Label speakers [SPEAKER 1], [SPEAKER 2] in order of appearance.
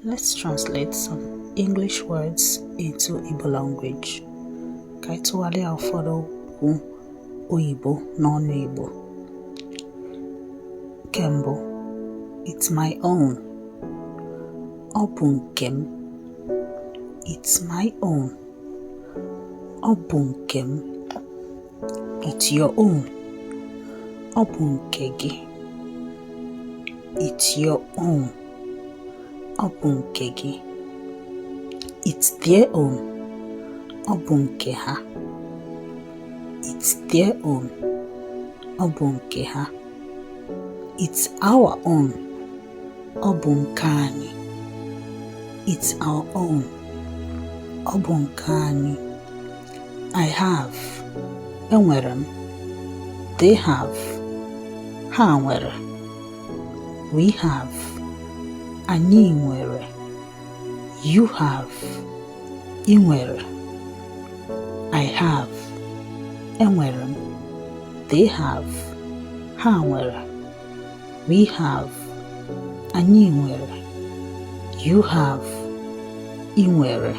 [SPEAKER 1] Let's translate some English words into Igbo language. Ka anyị tụgharịa ụfọdụ okwu oyibo n'ọnụ Igbo. Nke mbụ, it's my own. Ọ bụ nke m. It's my own. Ọ bụ nke m. It's your own. Ọ bụ nke gị. It's your own. Ọ bụ nke gị. It's their own. Ọ bụ nke ha. It's their own. Ọ bụ nke ha. It's our own. Ọ bụ nke anyị. It's our own. Ọ bụ nke anyị. I have. Enwere m. They have. Ha nwere. We have. Anyị nwere. You have. Ị nwere. I have. Enwere m. They have. Ha nwere. We have. Anyị nwere. You have. Ị nwere.